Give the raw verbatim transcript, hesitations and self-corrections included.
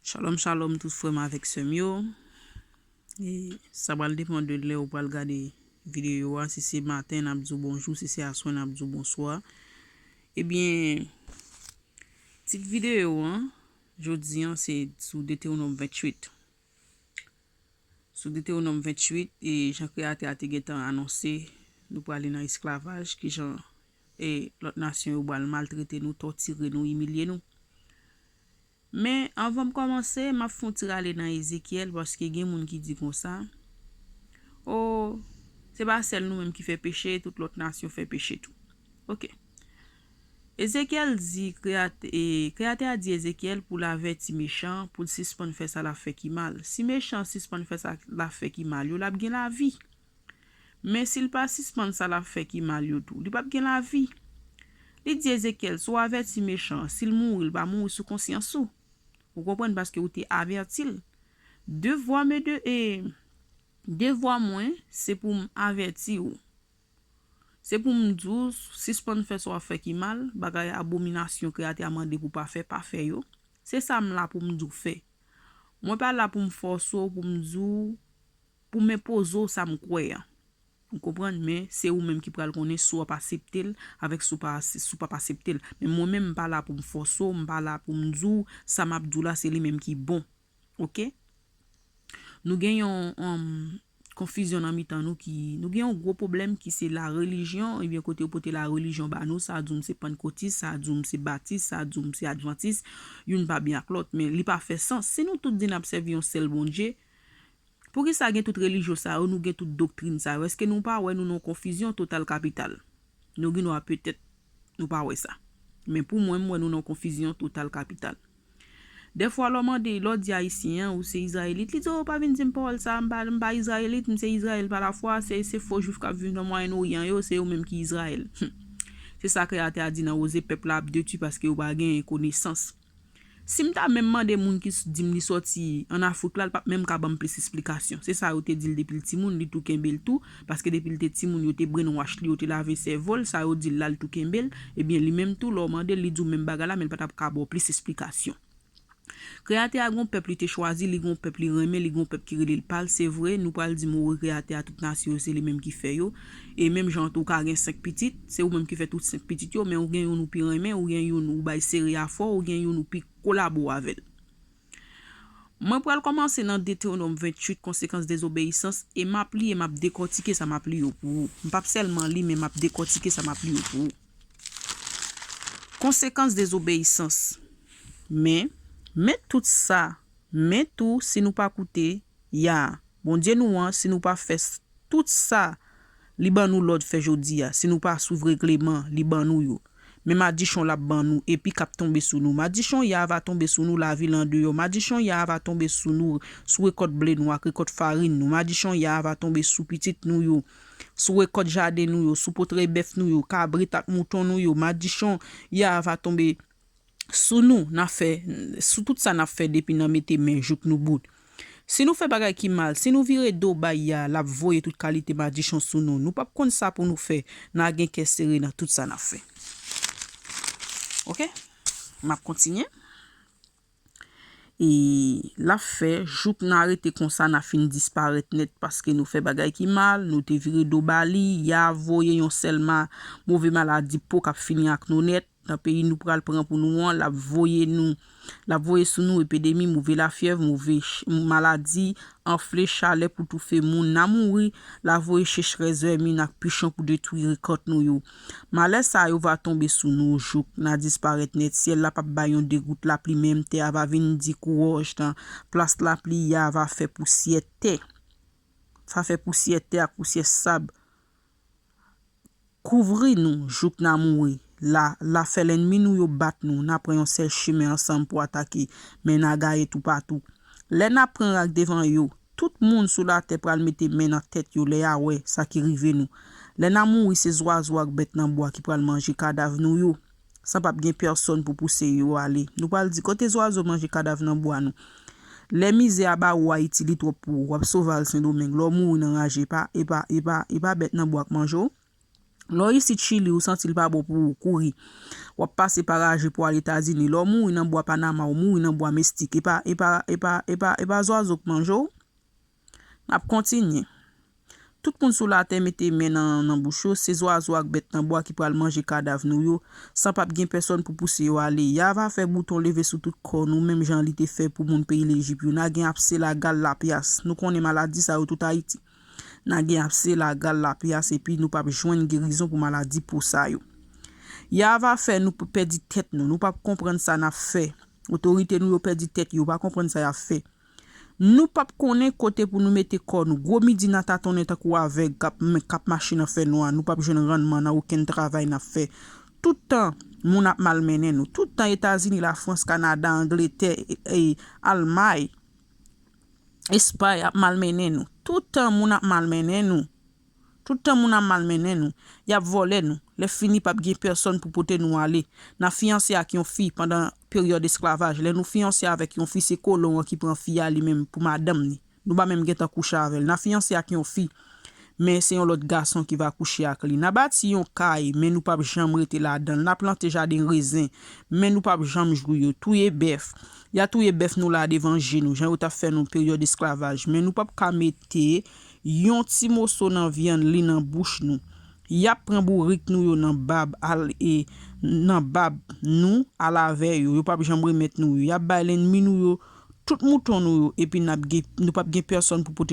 Shalom, shalom, tout frè m avèk sè m yo. E sa pral depann de lè ou pral gade videyo a. Si se maten, n ap di w bonjou. Si se aswè, n ap di w bonswa. Ebyen, tit videyo an, jodi an, se sou Detewonòm venntuit. Sou Detewonòm venntuit, e jan Kreyatè a te gentan anonse, nou prale nan esklavaj, kijan e lòt nasyon yo pral maltrete nou, tòtire nou, imilye nou. Men, anvan m kòmanse, m ap fè yon ti rale nan Ezekyèl, paske gen moun ki di konsa, o, se pa sèl nou menm ki fè peche, tout lòt nasyon fè peche tou. Oke. Ezekyèl di, Kreyat-, e, Kreyatè a di Ezekyèl pou l avèti mechan, pou l sispann fè sa l ap fè ki mal. Si mechan sispann fè sa l ap fè ki mal yo, l ap gen lavi. Men si l pa sispann sa l ap fè ki mal yo tou, li p ap gen lavi. Li di Ezekyèl, si w avèti mechan an, si l mouri, l pa mouri sou konsyans ou. Ou konprann? Paske ou te avèti l. Devwa m de, e, devwa mwen, se pou m avèti w. Se pou m di w, sispann fè sa w ap fè ki mal, bagay abominasyon Kreyatè a mande pou w pa fè, pa fè yo. Se sa m la pou m di w fè. Mwen pa la pou m fòse w, pou m di w, pou m enpoze w sa m kwè an. Ou konprann? Men se ou menm ki pral konnen si w ap aksepte l avèk si w pa, si w p ap aksepte l. Men mwen menm, m pa la pou m fòse w, m pa la pou m di w sa m ap di w la, se li menm ki bon. Oke? Nou gen yon, um, konfizyon nan mitan nou ki, nou gen yon gwo pwoblèm ki se la relijyon, ebyen kote yo pote la relijyon ba nou, sa di w m se pannkotis, sa di w m se batis, sa di w m se advantis, youn pa byen ak lòt, men li pa fè sans. Si nou tout di n ap sèvi yon sèl Bondye, poukisa gen tout relijyon sa yo, nou gen tout doktrin sa yo? Èske nou pa wè nou nan yon konfizyon total kapital? Nou gen dwa petèt nou pa wè sa. Men pou mwen, m wè nou nan yon konfizyon total kapital. Dèfwa, lè w mande, lè w di Ayisyen an, ou se Izrayelit, li di, o, pa vin di m pawòl sa, m pa, m pa Izrayelit, m se Izrayèl pa lafwa, se, se fo Jwif k ap viv nan Mwayen Oryan yo, se yo menm ki Izrayèl. Se sa Kreyatè a di nan Woze, pèp la ap detwi paske yo pa gen konesans. Si m ta menm mande moun ki s-, di m li sòti ann Afrik la, l p ap menm ka ban m plis esplikasyon. Se sa yo te di l depi l timoun, li tou kenbe l tou, paske depi l te timoun, yo te brainwash li, yo te lave sèvo l, sa yo di l la, l tou kenbe l. Ebyen, li menm tou, lè w mande l, li di w menm bagay la, men l pa t ap ka ba w plis esplikasyon. Kreyatè a gen yon pèp li te chwazi, li gen yon pèp li renmen, li gen yon pèp ki rele l pa l. Se vre, nou pral di m, wi, Kreyatè a tout nasyon yo, se li menm ki fè yo. E menm jan tou, ou ka gen senk pitit, se ou menm ki fè tout senk pitit yo, men ou gen youn ou pi renmen, ou gen youn ou bay sere a fò, ou gen youn ou pi kolabo avè l. Mwen pral kòmanse nan Detewonòm venntuit, konsekans dezobeyisans, e m ap li e m ap dekòtike sa m ap li yo pou ou. M p ap sèlman li, men m ap dekòtike sa m ap li yo pou ou. Konsekans dezobeyisans. Men, men tout sa, men tou, si nou pa koute Ya, Bondye nou an, si nou pa fè s-, tout sa li ban nou lòd fè jodi a, si nou pa swiv regleman li ban nou yo, men madichon l ap ban nou, epi k ap tonbe sou nou. Madichon Ya a va tonbe sou nou, lavil andeyò. Madichon Ya a va tonbe sou nou, sou rekòt ble nou ak rekòt farin nou. Madichon Ya a va tonbe sou pitit nou yo, sou rekòt jaden nou yo, sou potrèy bèf nou yo, kabrit ak mouton nou yo. Madichon Ya a va tonbe sou nou, n ap fè, sou tout sa n ap fè depi nan mete men jouk nou bout. Si nou fè bagay ki mal, si nou vire do bay Ya, l ap voye tout kalite madichon sou nou. Nou p ap konn sa pou nou fè, n a gen kè sere nan tout sa n ap fè. Oke? M ap kontinye. E l ap fè, jouk n a rete konsa, n a fin disparèt nèt, paske nou fè bagay ki mal, nou te vire do ba li, Ya voye yon sèl ma-, move maladi po k ap fini ak nou nèt. Nan peyi nou pral pran pou nou an, l ap voye nou, l ap voye sou nou epidemi, move lafyèv, move ch-, maladi, anfle, chalè pou toufe moun, n a mouri, l ap voye sechrès, vèmin ak pichon pou detwi rekòt nou yo. Malè sa yo va tonbe sou nou jouk n a disparèt nèt. Syèl la p ap bay yon de gout lapli, menm tè a va vin di kou wòch nan plas lapli, Ya va fè pousyè tè. Va fè pousyè tè ak pousyè sab kouvri nou jouk n a mouri. La, l a fè lènmi nou yo bat nou, n a pran yon sèl chimen ansanm pou atake, men n a gaye toupatou. Lè n ap pran rag devan yo, tout moun sou latè pral mete men nan tèt yo lè y a wè sa ki rive nou. Lè n a mouri, se zwazo ak bèt nan bwa ki pral manje kadav nou yo, san p ap gen pèsonn pou pouse yo ale. Nou pral di, kote zwazo manje kadav nan bwa nou? Lè mizè a ba ou Ayiti, li twòp pou ou, w ap sove al Sendomeng. Lè w mouri nan raje, e pa, e pa, e pa, e pa bèt nan bwa k manje w. Lè w isit Chili, ou santi l pa bon pou ou, kouri. W ap pase pa raje pou al Etazini. Lè w mouri nan bwa Panama, ou mouri nan bwa Mestik. E pa, e pa, e pa, e pa, e pa zwazo k manje w. N ap kontinye. Tout moun sou latè mete men nan, nan bouch yo, se zwazo ak bèt nan bwa ki pral manje kadav nou yo, san p ap gen pèsòn pou pouse yo ale. Y a va fè bouton leve sou tout kò nou, menm jan li te fè pou moun peyi Lejip yo. N a gen apse, lagal, lapyas. Nou konnen maladi sa yo tout Ayiti. N a gen apse, lagal, lapyas, epi nou p ap jwenn gerizon pou maladi po sa yo. Y a va fè nou p-, pèdi tèt nou. Nou p ap konprann sa n ap fè. Otorite nou yo pèdi tèt yo, yo pa konprann sa y ap fè. Nou p ap konnen kote pou nou mete kò nou. Gwo midi n a tatonnen tankou avèg k ap, k ap mache nan fènwa. Nou p ap jwenn rannman nan okenn travay n ap fè. Tout tan moun ap malmennen nou. Tout tan Etazini, Lafrans, Kanada, Angletè, e, e, Almay, Espay ap malmennen nou. Tout tan moun ap malmennen nou. Tout tan moun ap malmennen nou, y ap vòlè nou. Lè fini, p ap gen pèsòn pou pote nou ale. N a fiyanse ak yon fi pandan peryòd esklavaj. Lè nou fiyanse avèk yon fi, se kolon an ki pran fi a li menm pou madanm ni. Nou pa menm gentan kouche avè l. N a fiyanse ak yon fi, men se yon lòt gason ki va kouche ak li. N a bati yon kay, men nou p ap janm rete ladan l. N a plante jaden rezen, men nou p ap janm jwi yo. Touye bèf. Y a touye bèf nou la devan je nou, jan yo t ap fè nou peryòd esklavaj. Men nou p ap ka mete yon ti moso nan vyann li nan bouch nou. Y ap pran bourik nou yo nan bab al e nan bab nou al avè yo. Yo p ap janm remèt nou yo. Y ap bay lènmi nou yo tout mouton nou yo, epi n ap gen, nou p ap gen pèsòn pou pote